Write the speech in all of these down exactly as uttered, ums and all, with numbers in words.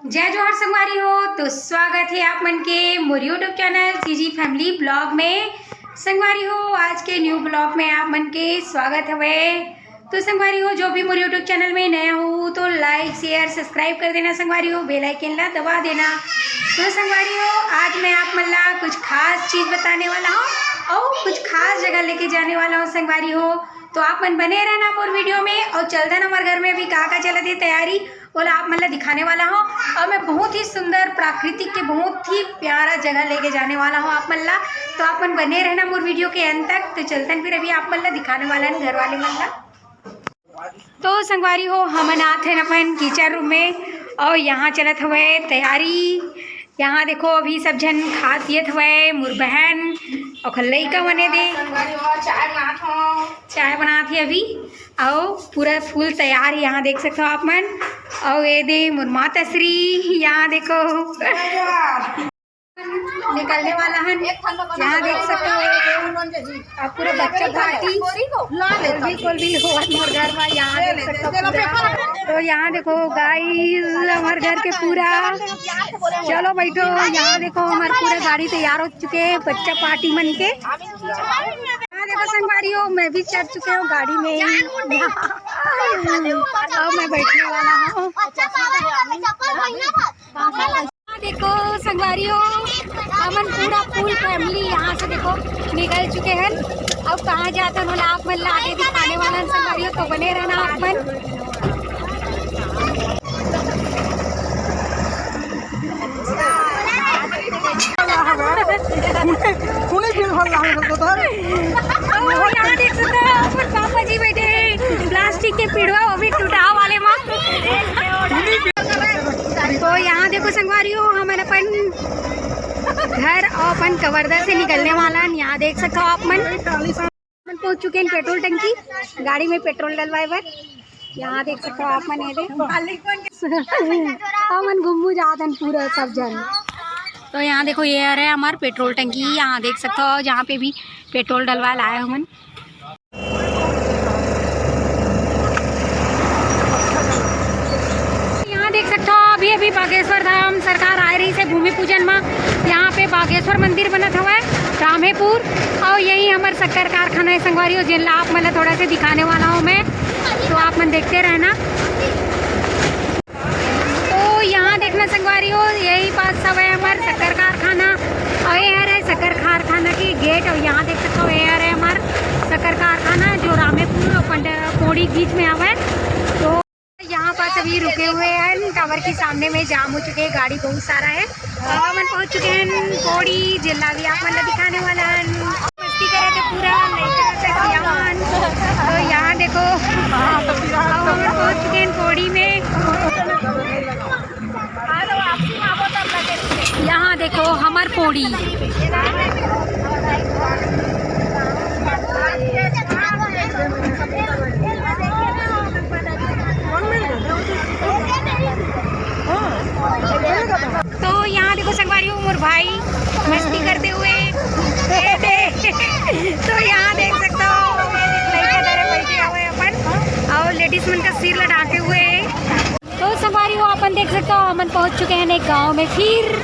जय जोहार संगवारी हो, तो स्वागत हे आप मन के मोर YouTube channel CG family blog में। संगवारी हो, आज के न्यू ब्लॉग में आप मन के स्वागत हवे। तो संगवारी हो, जो भी मोर YouTube चैनल में नया हो तो लाइक, शेयर, सब्सक्राइब कर देना संगवारी हो, बेल आइकन ला दबा देना। तो संगवारी हो, आज मैं आप मन ला कुछ खास चीज बताने वाला हूँ और कुछ खास जगह लेके जाने वाला हूँ संगवारी हो। तो आप मन बने रहना मोर वीडियो में और चलथन हमर घर में अभी का का चलत हे तैयारी, ओला आप मन ला दिखाने वाला हूँ। और मैं बहुत ही सुंदर प्राकृतिक के बहुत ही प्यारा जगह लेके जाने वाला हूँ आप मन ला। तो आप मन बने रहना मोर वीडियो के अंत तक। तो चलथन फिर अभी आप मन ला दिखाने वाला हन घर वाले मन ला। तो संगवारी हो, हमन आत हन अपन किचन रूम में और यहाँ चलत हवे तैयारी। यहाँ देखो अभी सब झन खा पियत हवे, मोर बहन ओखर लइका मन ए दे चाय बनात हे अभी। अउ पूरा फुल तैयार हे, यहाँ देख सकथो आप मन। अउ ए दे मोर माता श्री, यहाँ देखो निकलने वाला हन। यहाँ देख सकथो ए दे, अब पूरा बच्चा घाटी बिल्कुल भी होवत मोर घर में। यहाँ देख सकथो पूरा। तो यहाँ देखो गाइस, हमारे घर के पूरा, चलो बैठो। यहाँ देखो हमारे पूरा गाड़ी तैयार हो चुके हैं बच्चा पार्टी मन के। यहाँ देखो संगवारी हो, मैं भी चढ़ चुके हूँ गाड़ी में। अब मैं बैठने वाला हूँ। यहाँ देखो संगवारी हो, हमन पूरा फुल फैमिली यहाँ से देखो निकल चुके हैं। अब कहाँ जाते हैं बोला आप मन ला आगे दिखाने वाला है संगवारी हो, तो बने रहना आप मन। खूनी फील होल लागल तो। ओ, यहाँ देख सकते हो अपन पापा जी बैठे हैं प्लास्टिक के पिड़वा, वो भी टूटा वाले माँ। तो यहाँ देखो संगवारी हो, हमन अपन घर और अपन कवर्धा से निकलने वाला हन। यहाँ देख सकते हो आप मन, हमन पहुँच चुके हैं पेट्रोल टंकी, गाड़ी में पेट्रोल डलवाए बर। यहाँ देख सकते हो आप मन, ये दे हमन घूमू जात हन पूरा सब जन। तो यहाँ देखो, ये हरे हमार पेट्रोल टंकी, यहाँ देख सकते हो जहाँ पे भी पेट्रोल डलवा लाए हमन। यहाँ देख सकते हो अभी अभी बागेश्वर धाम सरकार आए रही से भूमि पूजन में। यहाँ पे बागेश्वर मंदिर बनत हवय रामेपुर, और यही हमार शक्कर कारखाना है संगवारी हो, जिन ला आप मन ला थोड़ा से दिखाने वाला हूँ मैं, तो आप मन देखते रहना। तो यहाँ देखना संगवारी हो, यही पास सब है हमार शक्कर कारखाना, और ये हरे शक्कर कारखाना की गेट, और यहाँ देख सकते हो ये हरे हमार शक्कर कारखाना जो रामेपुर और पंड-, कोड़ी बीच में आवे। तो यहाँ पास अभी रुके हुए हैं, टावर के सामने में जाम हो चुके हैं, गाड़ी बहुत सारा है। और हमन पहुँच चुके हैं कोड़ी, जेला भी आप मन ला दिखाने वाला है। मस्ती करे थे पूरा लइका से सियान। तो यहाँ देखो, अब हम पहुँच चुके हैं कोड़ी में। यहाँ देखो हमार पोड़ी। तो यहाँ देखो संगवारी हो मोर भाई मस्ती करते हुए। ये दे। तो यहाँ देख सकते हो लइका धरे बैठे हुए अपन, और लेडीज मन का सिर ला ढाके हुए है। तो संगवारी हो अपन देख सकते हो हमन पहुँच चुके हैं एक गाँव में फिर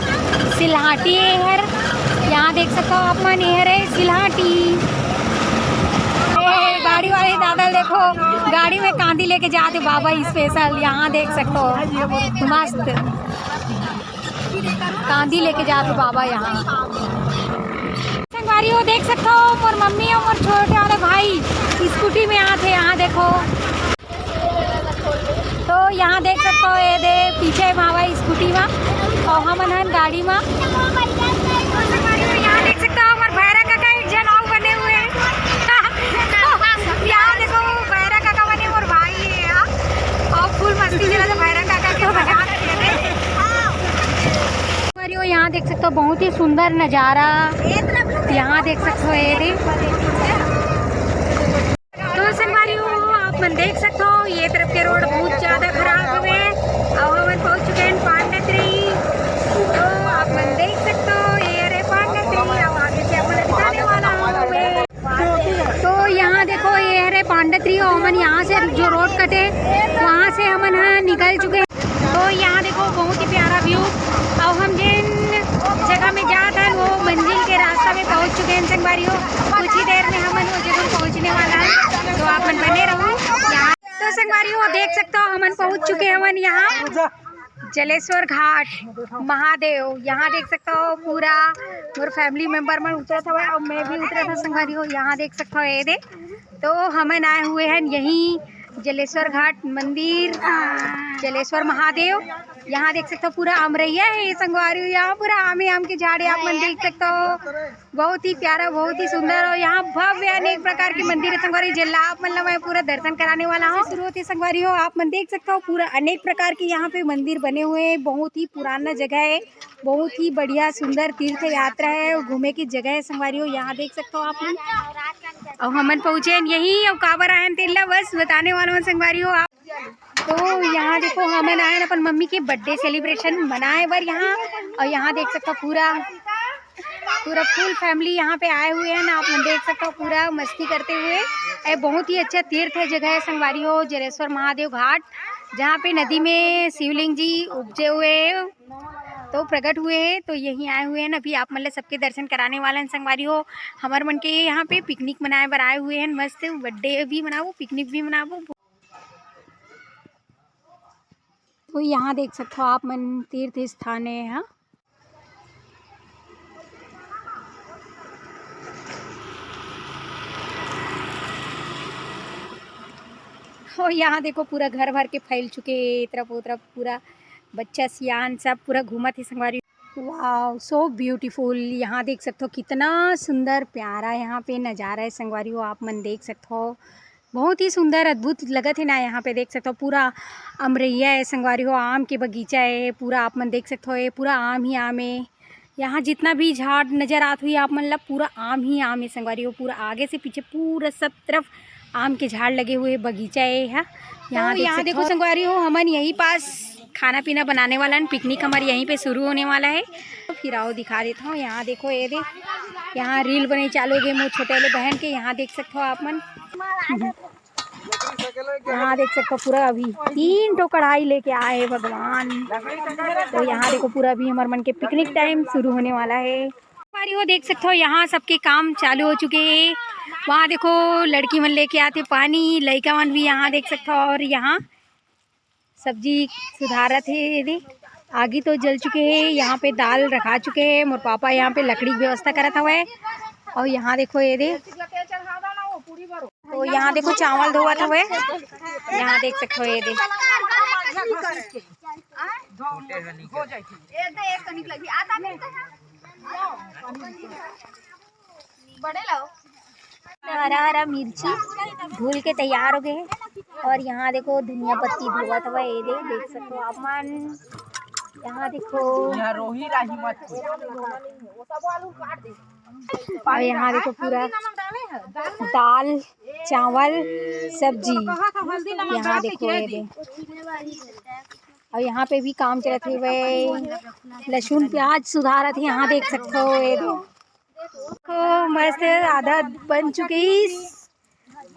सिलहाटी है हर। यहाँ देख सकते हो आप मन, ये हरे सिलहाटी। ए, गाड़ी वाले दादा देखो, गाड़ी में कांदी लेके जाते बाबा स्पेशल। यहाँ देख सकते हो मस्त कांदी लेके जाते बाबा यहाँ। संगवारी हो देख सकते हो मोर मम्मी और मोर छोटे वाले भाई स्कूटी में आते। यहाँ देखो, तो यहाँ देख सकते हो ये दे पीछे भावा स्कूटी में और हमन हन गाड़ी में। यहाँ देख सकते हो हमार भैरा काका एक जन और बने हुए हैं। यहाँ देखो भैरा काका बने और भाई है यहाँ, और फुल मस्ती चला था भैरा काका के मजाक। संगवारी हो यहाँ देख सकते हो बहुत ही सुंदर नजारा। यहाँ देख सकते हो ये दे। तो संगवारी हो आप मन देख सकते हो ये तरफ के रोड बहुत ज्यादा खराब हवे। अब हमन पहुंच चुके हैं पांडतरी। तो आप मन देख सकते हो ये रे पांडतरी। अब आगे से आप मन दिखाने वाला हूँ मैं। तो यहाँ देखो ये हरे पांडतरी, हमन यहाँ से जो रोड कटे वहाँ से हमन ह निकल चुके हैं। तो यहाँ देखो बहुत ही प्यारा कुछ ही देर में हमन वो जगह पहुंचने वाला है, तो आप मन बने रहो यहाँ। तो संगवारी हो, देख सकते हो, हमन पहुंच चुके हवन यहाँ जलेश्वर घाट महादेव। यहाँ देख सकते हो, पूरा मोर फैमिली मेंबर मन उतरत हवय और मैं भी उतरत हूँ संगवारी हो। यहाँ देख सकते हो, ये दे, तो हमन आए हुए हैं यहीं जलेश्वर घाट मंदिर, जलेश्वर महादेव। यहाँ देख सकते हो, पूरा अमरैया है ये संगवारी हो। यहाँ पूरा आम ही आम के झाड़ है, आप मन देख सकते हो। बहुत ही प्यारा, बहुत ही सुंदर और यहाँ भव्य अनेक प्रकार के मंदिर है संगवारी, जेला आप मन ला मैं पूरा दर्शन कराने वाला हूँ। शुरू होते संगवारी हो, आप मन देख सकते हो, पूरा अनेक प्रकार के यहाँ पे मंदिर बने हुए हैं। बहुत ही पुराना जगह है, बहुत ही बढ़िया सुंदर तीर्थ यात्रा है और घूमे की जगह है संगवारी हो। यहाँ देख सकते हो आप मन, और हमन पहुँचे हैं यहीं, और काबर आए हैं तेला बस बताने वाला हूँ संगवारी हो आप। तो यहाँ देखो, हमन आए हैं अपन मम्मी के बर्थडे सेलिब्रेशन मनाए बर यहाँ, और यहाँ देख सकते हो, पूरा पूरा फुल फैमिली यहाँ पे आए हुए हैं ना, आप मन देख सकते हो, पूरा मस्ती करते हुए। ये बहुत ही अच्छा तीर्थ है, जगह है संगवारी हो, जलेश्वर महादेव घाट, जहाँ पे नदी में शिवलिंग जी उपजे हुए हैं, तो प्रकट हुए हैं, तो यहीं आए हुए हैं ना। अभी आप मन ला सबके दर्शन कराने वाला है संगवारी हो। हमर मन के यहाँ पे पिकनिक मनाए बर आए हुए हैं, मस्त बर्थडे भी मनाबो, पिकनिक भी मनाबो। तो यहाँ देख सकते हो आप मन, तीर्थ स्थान है यहाँ। और यहाँ देखो, पूरा घर भर के फैल चुके हैं, ए तरफ ओ तरफ पूरा बच्चा सियान सब पूरा घूमत हे संगवारी। Wow, so beautiful। यहाँ देख सकते हो, कितना सुंदर प्यारा यहाँ पे नज़ारा है संगवारी हो, आप मन देख सकते हो। बहुत ही सुंदर अद्भुत लगत है ना। यहाँ पे देख सकते हो, पूरा अमरैया है संगवारी हो, आम के बगीचा है पूरा, आप मन देख सकते हो, ये पूरा आम ही आम है। यहाँ जितना भी झाड़ नजर आत हुई आप मन ला, पूरा आम ही आम है संगवारी हो। पूरा आगे से पीछे पूरा सब तरफ आम के झाड़ लगे हुए, बगीचा है यहाँ। यहाँ तो देख यहाँ सकते देखो हो। संगवारी हो, हमन यही पास खाना पीना बनाने वाला है, पिकनिक हमारे यहीं पे शुरू होने वाला है। तो फिर आओ दिखा देता हूँ। यहाँ देखो, ये दे, यहाँ रील बने चालू हो गए मोर छोटे वाले बहन के। यहाँ देख सकते हो आप मन, यहाँ देख सकते हो, पूरा अभी तीन ठो कढ़ाई लेके आए हैं भगवान। तो यहाँ देखो, पूरा अभी हमारे मन के पिकनिक टाइम शुरू होने वाला है। संगवारी हो, देख सकते हो, यहाँ सबके काम चालू हो चुके हैं। वहाँ देखो, लड़की मन लेके आते पानी, लइका मन भी यहाँ देख सकते हो। और यहाँ सब्जी सुधारत हे एदे। आगी तो जल चुके हे, यहाँ पे दाल रखा चुके हे। मोर पापा यहाँ पे लकड़ी के व्यवस्था करत हवय। और यहाँ देखो एदे, तो यहाँ देखो चावल धोवत हवय। यहाँ देख सकते हो एदे। हरा हरा मिर्ची धुल के तैयार हो गए हे। और यहाँ देखो धनिया पत्ती धोवत हवय, ये दे, देख सकते हो आप मन। यहाँ देखो, यहाँ रोही राही मत। और यहाँ देखो पूरा दाल, चावल, सब्जी, यहाँ देखो ये दे। और यहाँ पे भी काम चलत हे, लहसुन प्याज सुधारत हे, यहाँ देख सकते हो ये दे। देखो, मस्त आधा बन चुके हे।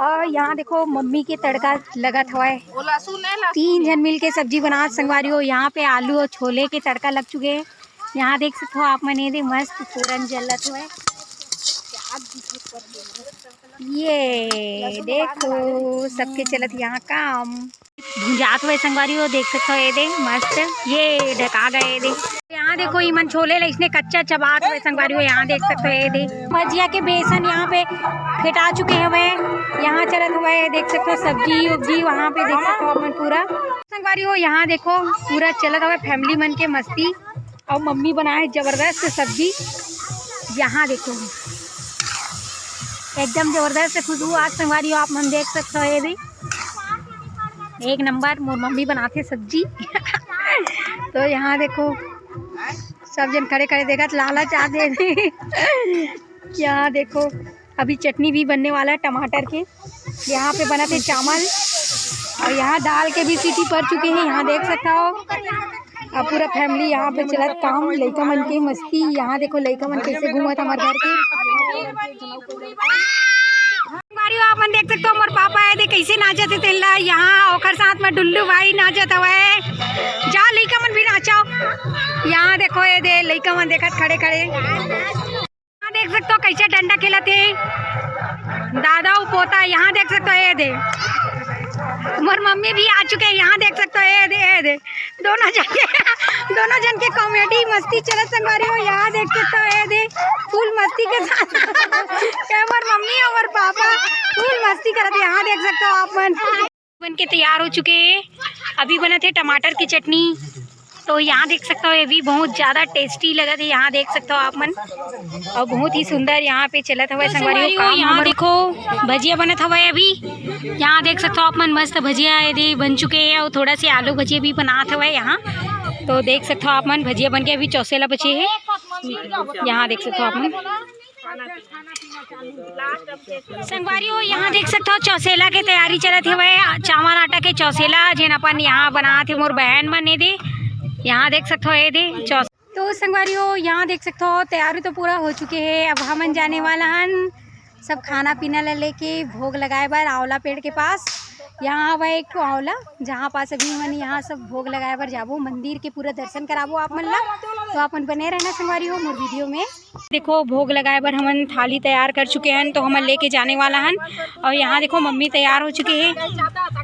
और यहाँ देखो, मम्मी के तड़का लगत हवय। तीन झन मिल के सब्जी बनात संगवारी हो। यहाँ पे आलू और छोले के तड़का लग चुके हे। यहाँ देख सकते हो आप मन, ये दे मस्त फोरन जलत हवय। ये देखो, सबके चलत यहाँ काम। भुंजात हुए संगवारी हो, देख सकते हो ये दे मस्त, ये ढका गए ये दे। यहाँ देखो, इमन छोले ला इसने कच्चा चबात हुए संगवारी हो, यहाँ देख सकते हो ये दे। भजिया के बेसन यहाँ पे फेटा चुके हुए, यहाँ चलत हुए, देख सकते हो सब्जी उब्जी वहाँ पे देख सकते हो अपन पूरा संगवारी हो। यहाँ देखो, पूरा चलत हुआ फैमिली मन के मस्ती। और मम्मी बनाए जबरदस्त सब्जी। यहाँ देखो, एकदम जबरदस्त खुशबू आज संगवारी हो, आप मन देख सकते हो ये भी। एक नंबर मोर मम्मी बनाथे सब्जी। तो यहाँ देखो, सब जन खड़े खड़े देखत, लालच आ दे। यहाँ देखो, अभी चटनी भी बनने वाला है टमाटर के। यहाँ पे बनत हे चावल और यहाँ दाल के भी सीटी पड़ चुके हैं। यहाँ देख सकता हो, अब पूरा फैमिली यहाँ पे चलत काम, लइका मन के मस्ती। यहाँ देखो, लइका मन कैसे घूमत हमर घर के। संगवारी हो, आप मन देख सकते हो, मोर पापा हे दे, कैसे नाचत हे तेला। यहाँ ओकर साथ में डुल्लू भाई नाचत हवय। जा, लइका मन भी नाचाओ। यहाँ देखो, ये दे, लइका मन देखत खड़े खड़े। यहाँ देख सकते हो कैसे डंडा खेलत हे दादा अउ पोता। यहाँ देख सकते हो, ये दे, मोर मम्मी भी आ चुके हैं। यहाँ देख सकते हो, ये दे, ये दे, दोनों जन के, दोनों जन के कॉमेडी मस्ती चलत संगवारी हो। यहाँ देख सकते हो, ये दे, फुल मस्ती के साथ ये मोर मम्मी अउ मोर पापा फुल मस्ती करत। यहाँ देख सकते हो आप मन। बन के तैयार हो चुके हैं। अभी बनत हे टमाटर की चटनी। तो यहाँ देख सकते हो, ये भी बहुत ज़्यादा टेस्टी लगत हे। यहाँ देख सकते हो आप मन, अउ बहुत ही सुंदर यहाँ पे चलत हवय संगवारी हो, संगवारी हो, काम यहाँ हमर। देखो, भजिया बनत हवय अभी। यहाँ देख सकते हो आप मन, मस्त भजिया ये दे बन चुके हैं अउ थोड़ा से आलू भजिया भी बनात हवय यहाँ। तो देख सकते हो आप मन, भजिया बन के अभी चौसेला बचे हे। यहाँ देख सकते हो आप मन। संगवारी हो, यहाँ देख सकते हो चौसेला के तैयारी चलत हवय। चावल आटा के चौसेला जेन अपन यहाँ बनात हे मोर बहन मन ए दे। यहाँ देख सकते हो, ये दे चौस-, तो संगवारी हो, यहाँ देख सकते हो तैयारी तो पूरा हो चुके हे। अब हमन जाने वाला हन सब खाना पीना ला लेके भोग लगाए बर आंवला पेड़ के पास। यहाँ हवय एक ठो आंवला, जहाँ पास अभी हमन यहाँ सब भोग लगाए बर जाबो। मंदिर के पूरा दर्शन कराबो आप मन ला, तो आप मन बने रहना संगवारी हो मोर वीडियो में। देखो, भोग लगाए बर हमन थाली तैयार कर चुके हन, तो हमन लेके जाने वाला हन। अउ यहाँ देखो, मम्मी तैयार हो चुके हे,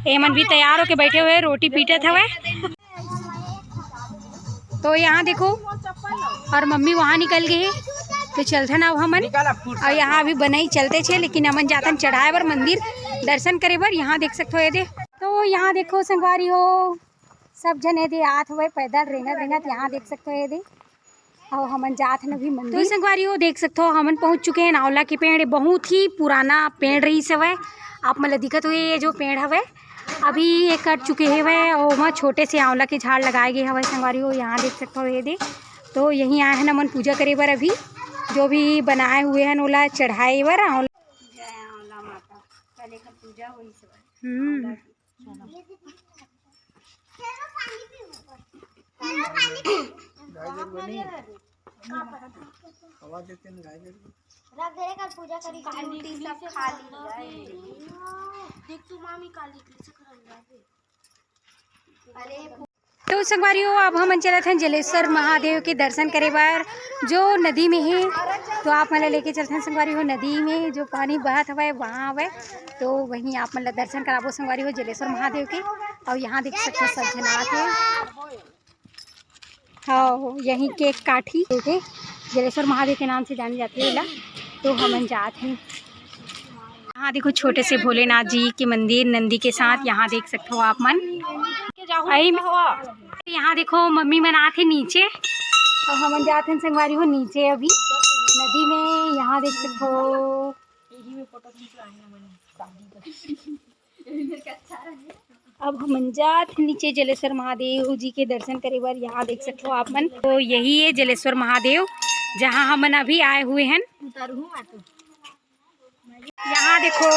ये मन भी तैयार होके बैठे हुए, रोटी पीटत हवय। तो यहाँ देखो, अउ मम्मी वहाँ निकल गे हे, तो चलथन अब हमन। अउ यहाँ अभी बनई चलत हे, लेकिन हमन जाथन चढ़ाए बर मंदिर दर्शन करे बर। यहाँ देख सकते हो, ये दे, तो यहाँ देखो संगवारी हो, सब झन ये दे आत हवय पैदल रेंगत रेंगत। यहाँ देख सकते हो, ये दे, अउ हमन जात हन अभी मंदिर। तो संगवारी हो, देख सकते हो, हमन पहुँच चुके हैं आंवला के पेड़। बहुत ही पुराना पेड़ रहिस हवय, आप मन ल दिखत होही ये जो पेड़ हवय, अभी ये कट चुके हवय, ओमा छोटे से आंवला के झाड़ लगाए गे हवय संगवारी हो। यहाँ देख सकते हो, ये दे, तो यहीं आए हन हमन पूजा करे बर। अभी जो भी बनाए हुए हन, ओला चढ़ाए बर आंवला। जय आंवला माता, कल एकर पूजा होइस हवय। हम्म। गाय गरु बनी। आवाज देते हैं गाय गरु। रख दे रे, कल पूजा करी, काली रोटी सब खा ली। देख तू मामी काली कैसे करल जाबे। अरे तो संगवारी हो, अब हमन चलत हन जलेश्वर महादेव के दर्शन करे बर, जो नदी में हे। तो आप मन ला लेके चलत हन संगवारी हो, नदी में जो पानी बहत हवय, वहाँ हवय। तो वहीं आप मन ला दर्शन कराबो संगवारी हो जलेश्वर महादेव के। अउ यहाँ देख सकते हो, सब झन आत हे। हाँ, यहीं केक काटही, ठीक है, जलेश्वर महादेव के नाम से जाने जाथे एला। तो हमन जात हन। यहाँ देखो, छोटे से भोलेनाथ जी के मंदिर नंदी के साथ, यहाँ देख सकते हो आप मन। अई, यहाँ देखो, मम्मी मन आत हे नीचे, अउ हमन जात हन संगवारी हो नीचे अभी नदी में। यहाँ देख सकते हो, अब हमन जात हन नीचे जलेश्वर महादेव जी के दर्शन करे बर। यहाँ देख सकते हो आप मन, तो यही है जलेश्वर महादेव, जहाँ हमन अभी आए हुए हन। यहाँ देखो,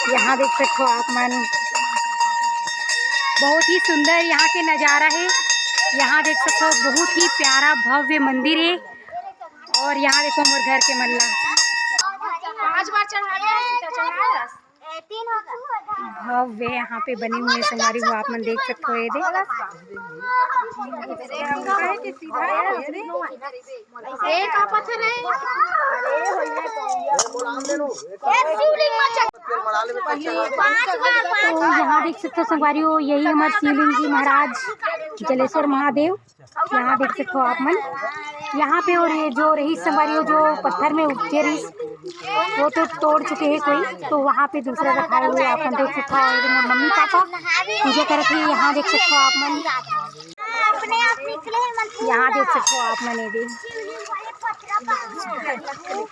यहाँ देख सकते हो आप मन, बहुत ही सुंदर यहाँ के नज़ारा है। यहाँ देख सकते हो, बहुत ही प्यारा भव्य मंदिर है। और यहाँ देखो, मोर घर के मल्ला। पाँच बार चढ़ा दिया, सीता चढ़ाया। भव्य यहाँ पे बने हुए हैं संगवारी हो, आप मन देख सकते हो। ये दे, एक पत्थर है। तो यहाँ देख सकते हो संगवारी हो, यही हमारे शिवलिंग जी महाराज जलेश्वर महादेव। यहाँ देख सकते हो आप मन, यहाँ पे और ये जो रही संगवारी हो, जो पत्थर में उपजे रही, वो तो तोड़ चुके हैं कोई, तो वहाँ पे दूसरा रखा हुआ है। आप मन देख सकते हो, और ये मम्मी पापा पूजा करत हे। यहाँ देख सकते हो आप मन, यहाँ देख सकते हो आप मन, ये देख,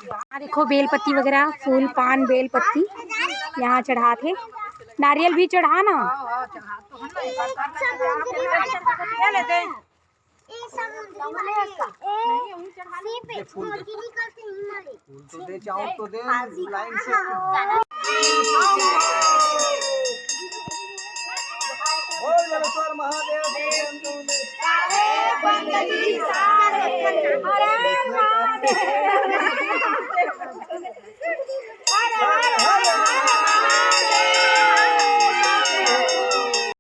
यहाँ देखो, बेल पत्ती वगैरह, फूल पान बेल पत्ती यहाँ चढ़ात हे, नारियल भी चढ़ा ना। ये समुद्री वाले, ए, सीप, मुर्गी निकलते ही मरे। फूल तो दे, चाँद तो दे, लाइन से। बोल जलेश्वर महादेव की जय।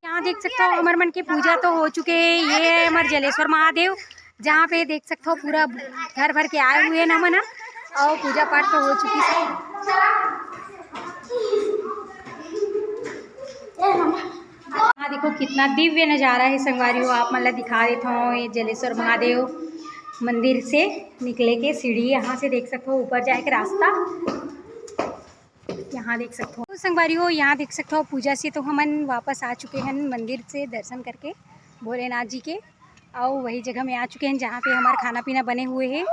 यहाँ देख सकथो, हमर मन के पूजा तो हो चुके हे। ये हे हमर जलेश्वर महादेव, जहाँ पे देख सकथो पूरा घर भर के आए हुए हे हमन ह, अउ पूजा पाठ तो हो चुकी हे। हाँ, देखो कितना दिव्य नजारा हे संगवारी हो, आप मन ला दिखा देत हव। ये जलेश्वर महादेव मंदिर से निकले के सीढ़ी, यहाँ से देख सकथो ऊपर जाए के रास्ता। यहाँ देख सकथो संगवारी हो, यहाँ देख सकथो पूजा से तो हमन वापस आ चुके हन मंदिर से दर्शन करके भोलेनाथ जी के, अउ वही जगह में आ चुके हन जहाँ पे हमार खाना पीना बने हुए हे।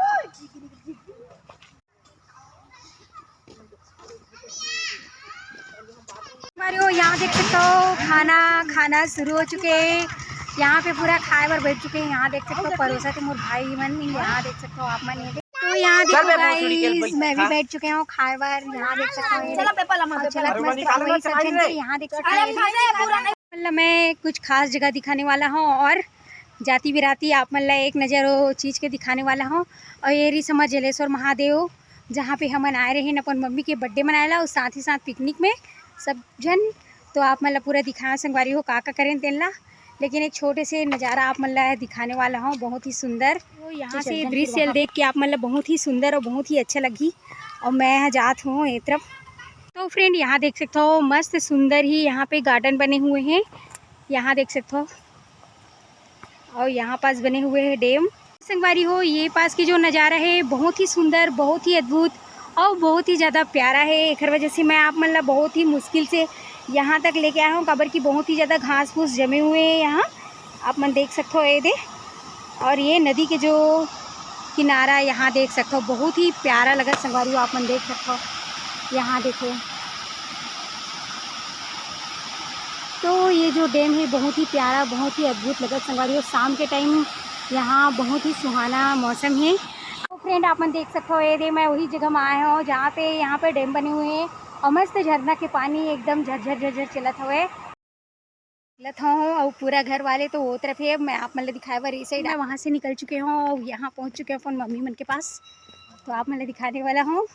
संगवारी हो, यहाँ देख सकथो खाना खाना शुरू हो चुके हे। यहाँ पे पूरा खाए बर बैठ चुके हे। यहाँ देख सकथो परोसा के मोर भाई मन, यहाँ देख सकथो आप मन ये देख। तो यहाँ देखो गाइस, मैं भी बैठ चुके हूँ खाए बर। यहाँ देख सकथो ये देख। अउ चलत मस्त खाए सब झन के। यहाँ देख सकथो ये देख। मतलब मैं कुछ खास जगह दिखाने वाला हूँ और जाति बिराती आप मन ला एक नज़र वो चीज़ के दिखाने वाला हूँ। और ये रिस हमर जलेश्वर महादेव, जहाँ पे हमन आए रहेन अपन मम्मी के बर्थडे मनाए ला, और साथ ही साथ पिकनिक में सब झन। तो आप मन ला पूरा दिखाएंव संगवारी हो का का करेन तेन ला, लेकिन एक छोटे से नज़ारा आप मन ला दिखाने वाला हूँ, बहुत ही सुंदर। तो यहाँ से दृश्य देख के आप मन ला बहुत ही सुंदर और बहुत ही अच्छा लगही। और मैं यहाँ जात हूँ ये तरफ। तो फ्रेंड, यहाँ देख सकथो मस्त सुंदर ही यहाँ पे गार्डन बने हुए हे। यहाँ देख सकथो, और यहाँ पास बने हुए हे डैम। संगवारी हो, ये पास के जो नज़ारा हे बहुत ही सुंदर, बहुत ही अद्भुत और बहुत ही ज़्यादा प्यारा हे। एकर वजह से मैं आप मन ला बहुत ही मुश्किल से यहाँ तक लेके आए हूँ, काबर कि बहुत ही ज़्यादा घास फूस जमे हुए हे यहाँ, आप मन देख सकथो ये दे। और ये नदी के जो किनारा यहाँ देख सकथो, बहुत ही प्यारा लगत संगवारी हो, आप मन देख सकथो। यहाँ देखो, तो ये जो डैम हे बहुत ही प्यारा, बहुत ही अद्भुत लगत संगवारी हो। शाम के टाइम यहाँ बहुत ही सुहाना मौसम हे। तो फ्रेंड, आप मन देख सकथो ये दे, मैं वही जगह में आए हूँ जहाँ पे यहाँ पे डैम बने हुए हे और मस्त झरना के पानी एकदम झरझर झरझर चलत हवे। चलत हूँ और पूरा घर वाले तो वो तरफ हे। अब मैं आप मन ला दिखाए बर इस साइड वहाँ से निकल चुके हूँ और यहाँ पहुँच चुके हूँ अपन मम्मी मन के पास, तो आप मन ला दिखाने वाला हूँ।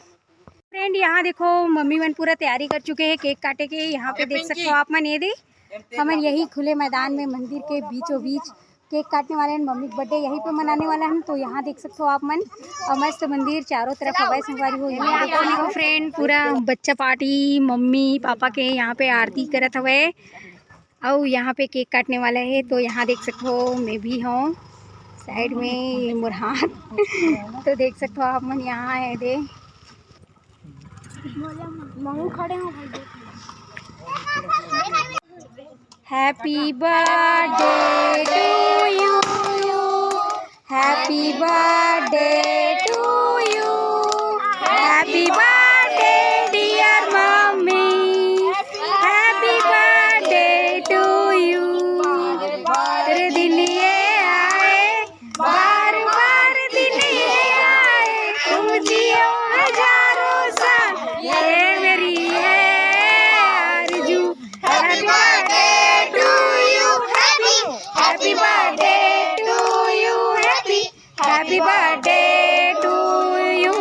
फ्रेंड, यहाँ देखो मम्मी मन पूरा तैयारी कर चुके हे केक काटे के। यहाँ पे देख सकथो आप मन ये दे, हमन यही खुले मैदान में मंदिर के बीचों बीच केक काटने वाले हन। मम्मी के बर्थडे यहीं पे मनाने वाला हन। तो यहाँ देख सकथो आप मन, और मस्त मंदिर चारों तरफ हवय संगवारी हो। यहाँ देखो फ्रेंड, पूरा बच्चा पार्टी मम्मी पापा के यहाँ पे आरती करत हवय, और यहाँ पे केक काटने वाला हे। तो यहाँ देख सकथो मैं भी हूँ साइड में, ये मोर हाथ तो देख सकथो आप मन यहाँ हे दे। महू खड़े हो भाई, देख। Happy birthday to you, happy birthday to you, happy birthday dear mummy, happy birthday to you। तेरे दिन ये आए, बार बार दिन ये आए, तुम जियो हजारों साल, ये मेरी है आरज़ू। Happy birthday to you, happy, happy birthday to you, happy, happy birthday to you,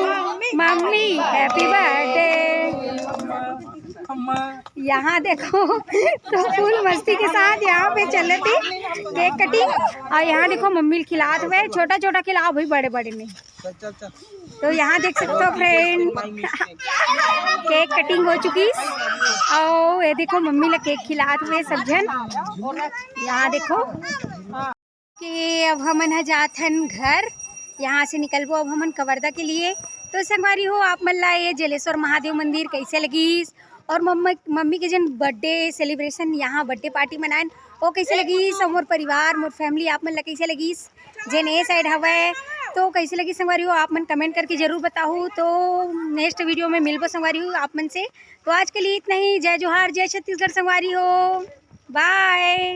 mummy, happy birthday। यहाँ देखो, तो फुल मस्ती के साथ यहाँ पे चलत हे केक कटिंग। और यहाँ देखो, मम्मी खिलात हवय, छोटा छोटा खिलाओ भाई, बड़े बड़े नहीं। तो यहाँ देख सकथो फ्रेंड, केक कटिंग हो चुकी हे। और ये देखो, मम्मी ला केक खिलात हवय सब झन। यहाँ देखो, कि अब हमन ह जात हन घर, यहाँ से निकलबो अब हमन कवर्धा के लिए। तो संगवारी हो, आप मन ला ये जलेश्वर महादेव मंदिर कैसे लगिस, और मम्मी, मम्मी के जेन बर्थडे सेलिब्रेशन, यहाँ बर्थडे पार्टी मनाएन, वो कैसे लगिस, और मोर परिवार, मोर फैमिली, आप मन ला कैसे लगिस, जेन ए साइड हवय, तो कैसे लगिस संगवारी हो, आप मन कमेंट करके जरूर बताहू। तो नेक्स्ट वीडियो में मिलबो संगवारी हो आप मन से। तो आज के लिए इतना ही। जय जोहार, जय छत्तीसगढ़ संगवारी हो, बाय।